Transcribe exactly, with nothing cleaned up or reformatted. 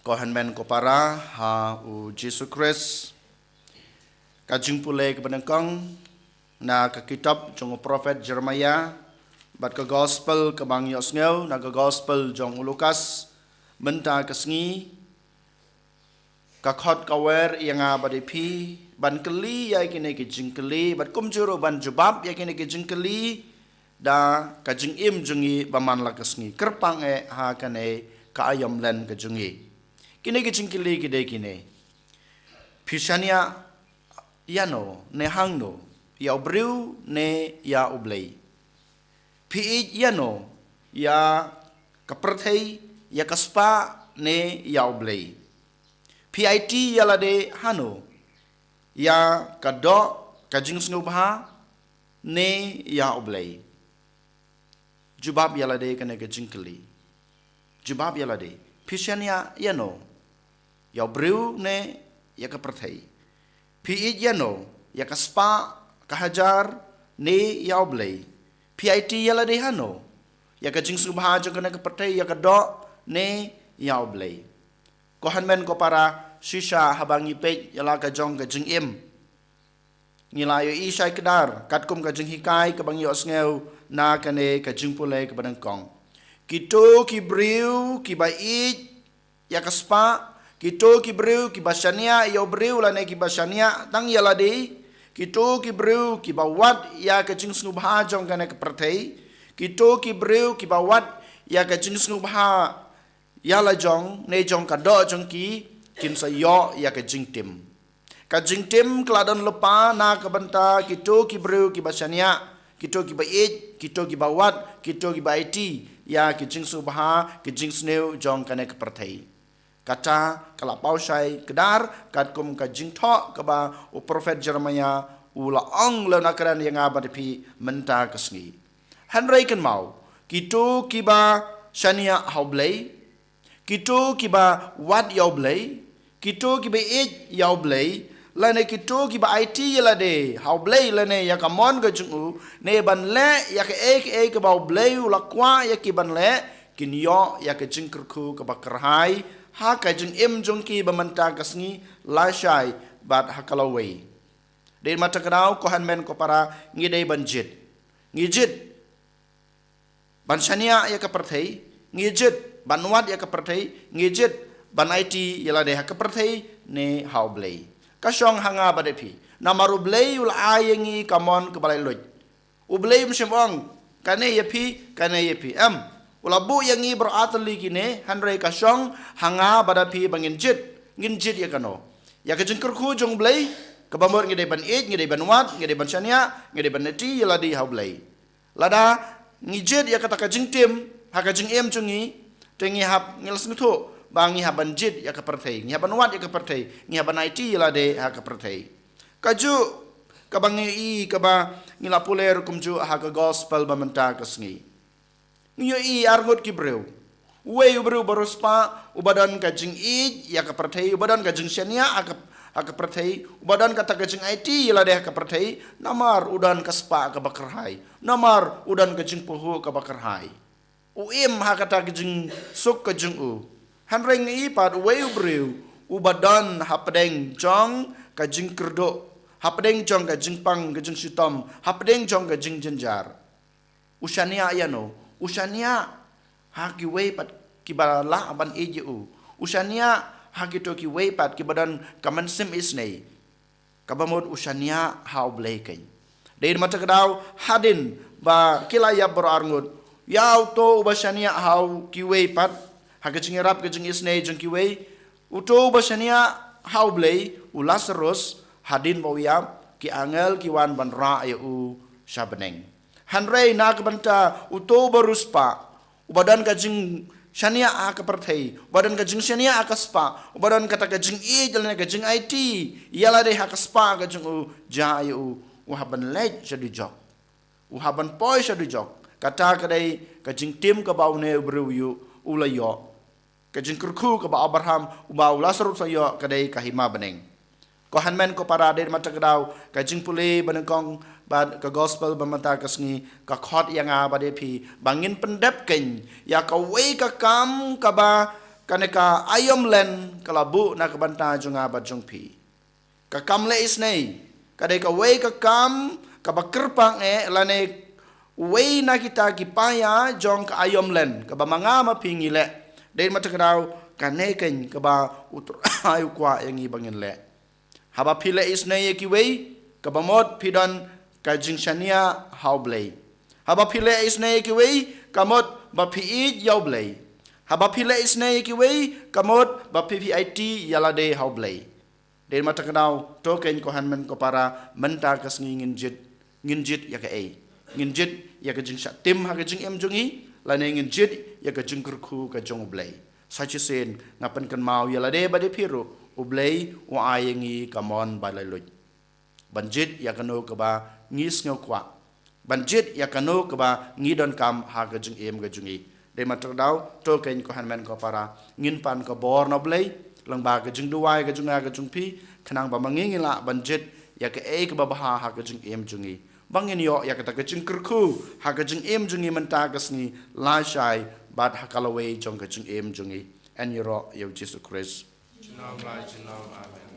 Ko hynmen ko para ha u Jisu Khrist. Ka jingpule kaba nyngkong na ka kitab jong u prophet Jeremiah, bad ka gospel kaba ngi ïohsngew na ka gospel jong u Lukas. Mynta ka sngi, ka khot ka wer ïa nga bad ïa phi ban kylli ïa kine ki jingkylli, bad kumjuh ruh ban jubab ïa kine ki jingkylli da ka jingim jong ngi ba man la ka sngi. Kyrpang eh ha kane ka aïom len ka jong ngi. Kine ki jingkylli ki dei kine: Phi shaniah ïano ne hangno, ïa u briew ne ïa u Blei? Phi ïeit ïano, ïa ka pyrthei, ïa ka spah ne ïa u Blei? Phi aiti ïa lade hano, ïa ka doh, ka jingsngewbha ne ïa u Blei? Jubab ïa lade kane ka jingkylli. Jubab ïa lade. Phi shaniah ïano, ïa u briew ne ïa ka pyrthei? Phi ïeit ïano, ïa ka spah, ka hajar ne ïa u Blei? Phi aiti ïa lade hano, ïa ka jingsngewbha jong kane ka pyrthei, ïa ka doh ne ïa u Blei? Ko hynmen ko para, shisha haba ngi peit ïa la ka jong ka jingim, ngi la ïohi shai kdar katkum ka jinghikai kaba ngi ïohsngew na kane ka jingpule kaba nyngkong. Kito ki briew kiba ïeit ïa ka spah, kito ki briew kiba shaniah ïa u briew lane kiba shaniah tang ïa lade, kito ki briew kiba wad ïa ka jingsngewbha jong kane ka pyrthei, kito ki briew kiba wad ïa ka jingsngewbha ïa la jong ne jong ka doh jong ki, kin sa ïoh ïa ka jingtim. Ka jingtim ka la don lypa na ka bynta kito ki briew kiba shaniah, kito kiba ïeit, kito kiba wad, kito kiba aiti ïa ki jingsngewbha, ki jingsniew jong kane ka pyrthei. Kata ka la paw shai kdar katkum ka jingthoh kaba u prophet Jeremiah u la ong lem na kren ïa nga bad phi mynta ka sngi. Hynrei kynmaw, kito kiba shaniah ha u Blei, kito kiba wad ïa u Blei, kito kiba ïeit ïa u Blei, lane kito kiba aiti ïa lade ha u Blei lane ïa ka mon ka jong u, ne ban leh ïa kaei kaei kaba u Blei u la kwah ïa ki ban leh, kin ïoh ïa ka jingkyrkhu kaba kyrhai ha ka jingim jong ki ba mynta ka sngi, lashai bad ha ka lawei. Dei ma ta ka daw, ko hynmen ko para, ngi dei ban jied. Ngi jied ban shaniah ïa ka pyrthei, ngi jied ban wad ïa ka pyrthei, ngi jied ban aiti ïa lade ha ka pyrthei ne ha u Blei. Ka shong ha nga bad ïa phi. Namar u Blei u la ai ïa ngi ka mon kaba laitluid. U Blei um shym ong, kane ïa phi, kane ïa phi. Em, u la buh ïa ngi baroh artylli kine, hynrei ka shong ha nga bad ïa phi ba ngin jied, ngin jied ïa kano. Ïa ka jingkyrkhu jong u Blei, kaba mut ngi dei ban ïeit, ngi dei ban wad, ngi dei ban shaniah, ngi dei ban aiti ïa lade ha u Blei. Lada ngi jied ïa kata ka jingtim ha ka jingim jong ngi, te ngi hap, ngi la sngewthuh ba ngi hap ban jied ïa ka pyrthei, ngi hap ban wad ïa ka pyrthei, ngi hap ban aiti ïa lade ha ka pyrthei. Kajuh kaba ngi ïohi, kaba ngi la pule ruh kumjuh ha ka gospel ba mynta ka sngi. Ngi ïohi arngut ki briew. Uwei u briew ba riewspah, uba don ka jingïeit ïa ka pyrthei, uba don ka jingshaniah ha ka, ha ka pyrthei, uba don kata ka jingaiti ïa lade ha ka pyrthei, namar u don ka spah kaba kyrhai, namar u don ka jingpyrkhat kaba kyrhai. U im ha kata ka jingsuk ka jong u. Hynrei ngi ïohi pat uwei u briew uba don hapdeng jong ka jingkyrduh, hapdeng jong ka jingpang ka jingshitom, hapdeng jong ka jingjynjar. U shaniah ïano? U shaniah ha kiwei pat kiba lah ban ïeit ïa u. U shaniah ha kito kiwei pat kiba don ka mynsiem isynei. Kaba mut u shaniah ha u Blei keiñ. Dei ma ta ka daw, hadien ba ki la ïap baroh arngut, ïa uto uba shaniah ha u kiwei pat, ha ka jingïarap ka jingisynei jong kiwei, uto uba shaniah ha u Blei, u Lasarus, hadien ba u ïap, ki angel ki wan ban rah ïa u sha bneng. Hynrei na ka bynta uto uba riewspah, uba don ka jingshaniah ha ka pyrthei, uba don ka jingshaniah ha ka spah, uba don kata ka jingïeit lane ka jingaiti ïa lade ha ka spah ka jong u, jia ïa u, u hap ban leit sha dujok. U hap ban poi sha dujok. Kata ka dei ka jingtim kaba une u briew u la ïoh. Ka jingkyrkhu kaba Abraham, uba u Lasarus u la ïoh, ka dei ka hima bneng. Ko hynmen ko para, dei ma ta ka daw ka jingpule ba nyngkong bad ka gospel ba mynta ka sngi ka khot ïa nga bad ïa phi ba ngin pyndep kein ïa kawei ka kam kaba kane ka aïom len ka la buh na ka bynta jong nga bad jong phi. Ka kam leh isynei ka dei kawei ka kam kaba kyrpang eh lane wei na kita ki paia jong ka aïom len kaba ma nga ma phi ngi leh. Dei ma ta ka daw kane kein kaba U Trai u kwah ïa ngi ba ngin leh. Haba phi leh isynei ïa kiwei, kaba mut phi don ka jingshaniah ha U Blei. Haba phi leh isynei ïa kiwei, ka mut ba phi ïeit ïa U Blei. Haba phi leh isynei ïa kiwei, ka mut ba phi phi aiti ïa lade ha U Blei. Dei ma ta ka daw, to kein ko hynmen ko para, mynta ka sngi ngin jied, ngin jied ïa kaei? Ngin jied ïa ka jingshah tim ha ka jingim jong ngi, lane ngin jied ïa ka jingkyrkhu ka jong U Blei? Sa shisien nga pynkynmaw ïa lade bad ïa phi ruh, U Blei u ai ïa ngi ka mon ba laitluid ban jied ïa kano kaba ngi sngew kwah, ban jied ïa kano kaba ngi donkam ha ka jingim ka jong ngi. Dei ma ta ka daw, to kein ko hynmen ko para, ngin pan ka bor na U Blei lyngba ka jingduwai ka jong nga ka jong phi, khnang ba ma ngi ngin lah ban jied ïa kaei kaba bha ha ka jingim jong ngi, ba ngin ïoh ïa kata ka jingkyrkhu ha ka jingim jong ngi mynta ka sngi, lashai bad ha ka lawei jong ka jingim jong ngi. Yn ïaroh ïa U Jisu Khrist. Junom la junom. Amen.